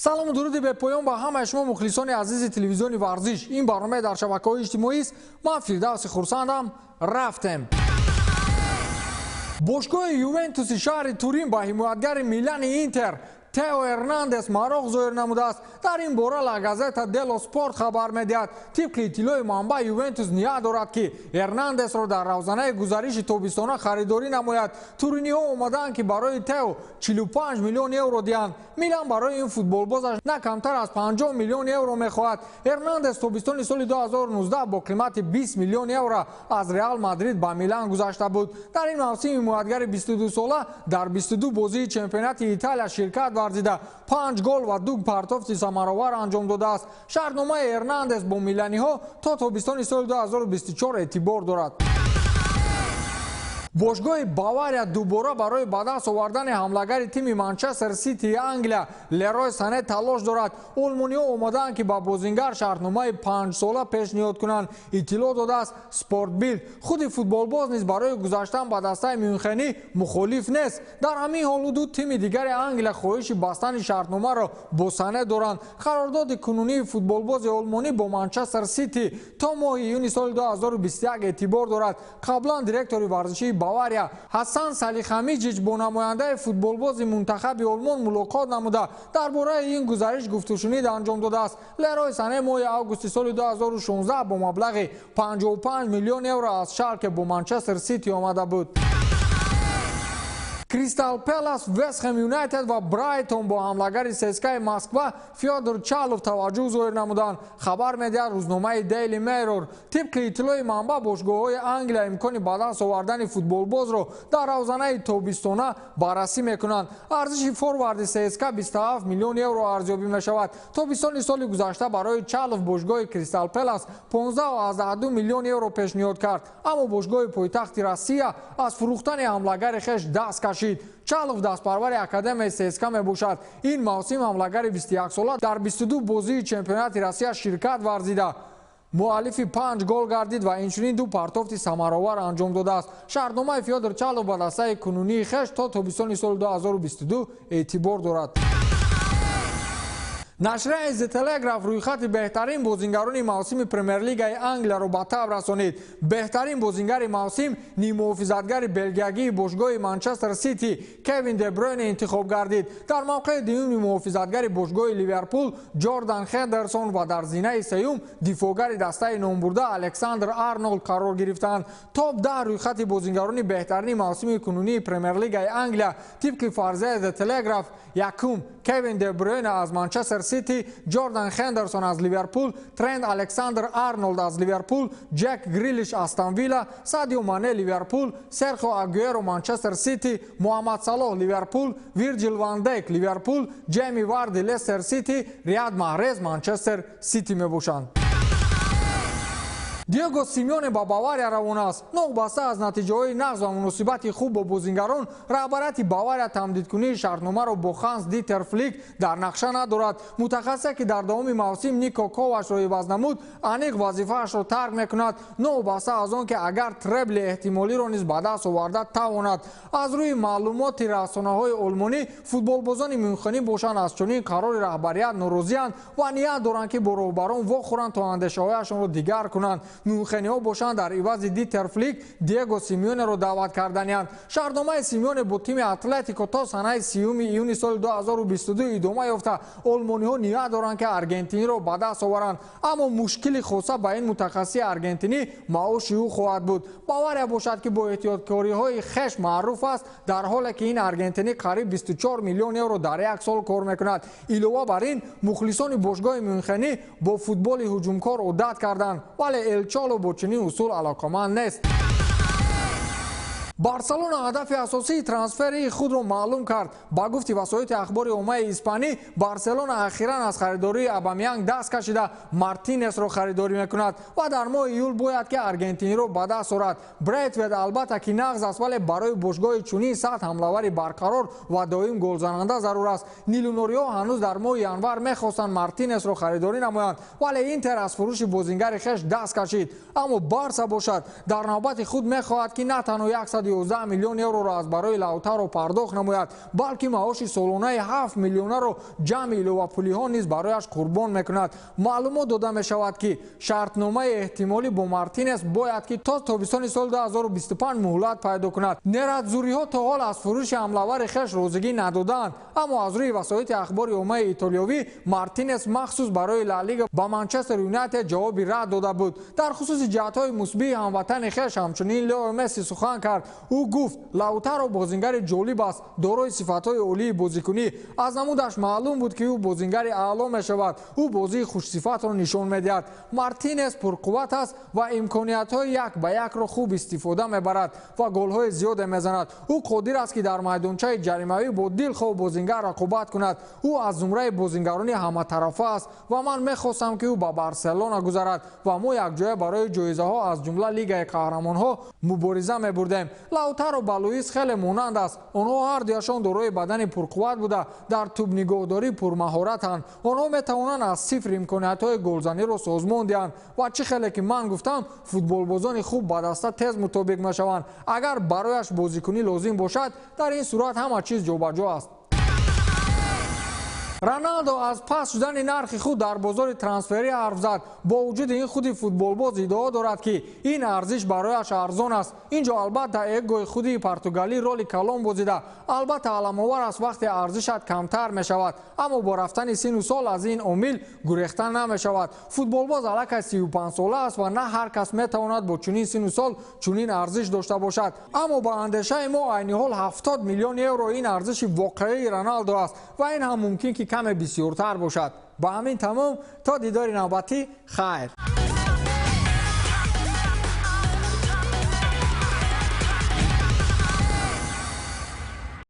Салому дуруди бепоён ба ҳамаи шумо, мухлисони азизи телевизиони «Варзиш». Ин барномаи дар шабакаҳои иҷтимоист. Ман Фирдавси Хурсандам. Рафтем. Бошгоҳи «Ювентуси» шаҳри Турин ба ҳимоятгари «Милани» Интер Тео Эрнандес мароқ зоҳир намудааст. Дар ин бора «Ла Газета дело Спорт» хабар медиҳад. Тибқи иттилои манбаъ, «Ювентус» ният дорад, ки Эрнандесро дар равзанаи гузариши тобистона харидорӣ намояд. Туриниҳо омодаанд, ки барои Тео 45 миллион евро диҳанд. «Милан» барои ин футболбозаш на камтар аз 50 миллион евро мехоҳад. Эрнандес тобистони соли 2019 бо қимати 20 миллион евро аз «Реал Мадрид» ба «Милан» гузашта буд. Дар ин мавсим ҳимоятгари 22сола дар 22 бозии чемпионати Италия ширкат варзида, панҷ гол ва ду партофти самаровар анҷом додааст. Шартномаи Эрнандес бо миланиҳо то тобистони соли 2024 эътибор дорад. Бошгоҳи «Бавария» дубора барои ба даст овардани ҳамлагари тими «Манчестер Ситии» Англия Лерой Сане талош дорад. Олмониҳо омодаанд, ки ба бозингар шартномаи 5сола пешниҳод кунанд, иттилоъ додааст «Спортбилд». Худи футболбоз низ барои гузаштан ба дастаи мюнхенӣ мухолиф нест. Дар ҳамин ҳолу ду тими дигари Англия хоҳиши бастани шартномаро бо Сане доранд. Қарордоди кунунии футболбози олмонӣ бо «Манчестер Сити» то моҳи июни соли 2021 эътибор дорад. Қаблан директори варзишии «Бавария» Ҳасан Салихамиҷич бо намояндаи футболбози мунтахаби Олмон мулоқот намуда, дар бораи ин гузариш гуфтушунид анҷом додааст. Лерой Сане моҳи августи соли 2016 бо маблағи 55 миллион евро аз «Шалке» бо «Манчестер Сити» омада буд. «Кристал Пелас», «Вестхэм Юнайтед» ва «Брайтон» бо ҳамлагари ЦСКАи Москва Фёдор Чалов таваҷҷӯҳ зоҳир намуданд, хабар медиҳад рӯзномаи «Дейли Миррор». Тибқи иттилои манбаъ, бошгоҳҳои Англия имкони ба даст овардани футболбозро дар равзанаи тобистона баррасӣ мекунанд. Арзиши форварди ЦСКА 27 миллион евро арзёбӣ мешавад. Тобистони соли гузашта барои Чалов бошгоҳи «Кристал Пелас» 15,2 миллион евро пешниҳод кард, аммо бошгоҳи пойтахти Россия аз фурӯхтани ҳамлагари хеш даст кашид. Чалов дастпарвари академияи ЦСКА мебошад. Ин мавсим ҳамлагари 21сола дар 22 бозии чемпионати Россия ширкат варзида, муаллифи панҷ гол гардид ва инчунин ду партофти самаровар анҷом додааст. Шартномаи Фёдор Чалов ба дастаи кунунии хеш то тобистони соли 2022 эътибор дорад. Нашрияи «Зе Телеграф» рӯйхати беҳтарин бозингарони мавсими Премер-лигаи Англияро ба таб расонид. Беҳтарин бозингари мавсим ниммуҳофизатгари белгиягии бошгоҳи «Манчестер Сити» Кевин Дебройне интихоб гардид. Дар мавқеи дуюм ниммуҳофизатгари бошгоҳи «Ливерпул» Ҷордан Хендерсон ва дар зинаи сеюм дифоъгари дастаи номбурда Александр Арнолд қарор гирифтанд. Топ 10 рӯйхати бозингарони беҳтарини мавсими кунунии Премер-лигаи Англия тибқи фарзияи «Зе Телеграф»: якум Кевин Дебройне аз «Манчестер Сити», Ҷордан Хендерсон аз «Ливерпул», Трент Александр Арнолд аз «Ливерпул», Ҷек Грилиш, «Астон Вилла», Садио Мане, «Ливерпул», Серхио Агуэро, «Манчестер Сити», Муҳаммад Салоҳ, «Ливерпул», Вирҷил ван Дейк, «Ливерпул», Ҷейми Варди, «Лестер Сити», Риад Маҳрез, «Манчестер Сити» мебошанд. Диего Симеоне ба «Бавария» равон аст. Новобаста аз натиҷаҳои нағз ва муносибати хуб бо бозингарон, раҳбарияти «Бавария» тамдидкунии шартномаро бо Ханс Дитер Флик дар нақша надорад. Мутахассисе, ки дар давоми мавсим Нико Ковачро иваз намуд, аниқ вазифаашро тарк мекунад, новобаста аз он ки агар требли эҳтимолиро низ ба даст оварда тавонад. Аз рӯи маълумоти расонаҳои олмонӣ, футболбозони мюнхенӣ бошанд, аз чунин қарори раҳбарият норозианд ва ният доранд, ки бо роҳбарон вохӯранд, то андешаҳояшонро дигар кунанд. Мюнхениҳо бошанд, дар ивази Дитер Флик Диего Симеонеро даъват карданианд. Шартномаи Симеоне бо тими «Атлетико» то санаи 30 июни соли 2022 идома ёфта, олмониҳо ният доранд, ки аргентиниро ба даст оваранд, аммо мушкили хоса ба ин мутахассиси аргентинӣ маоши ӯ хоҳад буд. «Бавария» бошад, ки бо эҳтиёткориҳои хеш маъруф аст, дар ҳоле ки ин аргентинӣ қариб 24 миллион евро дар як сол кор мекунад. Илова бар ин, мухлисони бошгоҳи мюнхенӣ бо футболи ҳуҷумкор одат карданд, вале Эл Чоло бо чунин усул алоқаманд нест. «Барселона» ҳадафи асосии трансферии худро маълум кард. Ба гуфти васоити ахбори оммаи испанӣ, «Барселона» ахиран аз харидории Абамянг даст кашида, Мартинесро харидорӣ мекунад ва дар моҳи июл бояд, ки аргентиниро ба даст орад. Брейтвет албатта ки нағз аст, вале барои бошгоҳи чунин сатҳ ҳамлавари барқарор ва доим голзананда зарур аст. Нилунориҳо ҳанӯз дар моҳи январ мехостанд Мартинесро харидорӣ намоянд, вале «Интер» аз фурӯши бозингари хеш даст кашид. Аммо «Барса» бошад, дар навбати худ мехоҳад, ки на танҳо 411 миллион евроро аз барои Лаутаро пардохт намояд, балки маоши солонаи 7 миллионаро ҷамъи иловапулиҳо низ барояш қурбон мекунад. Маълумот дода мешавад, ки шартномаи эҳтимолӣ бо Мартинес бояд ки то тобистони соли 2025 муҳлат пайдо кунад. Нератзуриҳо то ҳол аз фурӯши ҳамлавари хеш розигӣ надодаанд, аммо аз рӯи васоити ахбори оммаи итолиёвӣ Мартинес махсус барои Ла Лига ба Манчестер Юнайтед ҷавоби рад дода буд. Дар хусуси ҷиҳатҳои мусбии ҳамватани хеш ҳамчунин Лео Месси сухан кард. Ӯ гуфт: Лаутаро бозингари ҷолиб аст, дорои сифатҳои олии бозикунӣ. Аз намудаш маълум буд, ки ӯ бозингари аъло мешавад. Ӯ бозии хушсифатро нишон медиҳад. Мартинес пурқувват аст ва имкониятҳои як ба якро хуб истифода мебарад ва голҳои зиёде мезанад. Ӯ қодир аст, ки дар майдончаи ҷаримавӣ бо дилхоҳ бозингар рақобат кунад. Ӯ аз зумраи бозингарони ҳаматарафа аст ва ман мехостам, ки ӯ ба Барселона гузарад ва мо якҷоя барои ҷоизаҳо, аз ҷумла Лигаи қаҳрамонҳо, мубориза мебурдем. Лаутаро ба Луис хеле монанд аст. Онҳо ҳардуяшон дорои бадани пурқувват буда, дар тӯбнигоҳдорӣ пурмаҳоратанд. Онҳо метавонанд аз сифр имкониятҳои голзаниро созмон диҳанд ва чӣ хеле ки ман гуфтам, футболбозони хуб ба даста тез мутобиқ мешаванд. Агар барояш бозикунӣ лозим бошад, дар ин сурат ҳама чиз ҷобаҷо аст. Роналдо аз паст шудани нархи худ дар бозори трансферӣ ҳарф зад. Бо вуҷуди ин, худи футболбоз иддао дорад, ки ин арзиш барояш арзон аст. Инҷо албатта эгои худи португалӣ роли калон бозида. Албатта, аламовар аст, вақте арзишат камтар мешавад, аммо бо рафтани сину сол аз ин омил гурехта намешавад. Футболбоз аллакай 35 сола аст ва на ҳар кас метавонад бо чунин сину сол чунин арзиш дошта бошад. Аммо ба андешаи мо, айни ҳол 70 миллион евро ин арзиши воқеии Роналдо аст ва ин ҳам мумкин ки каме бисёртар бошад. Ба ҳамин тамом, то дидори навбатӣ, хайр.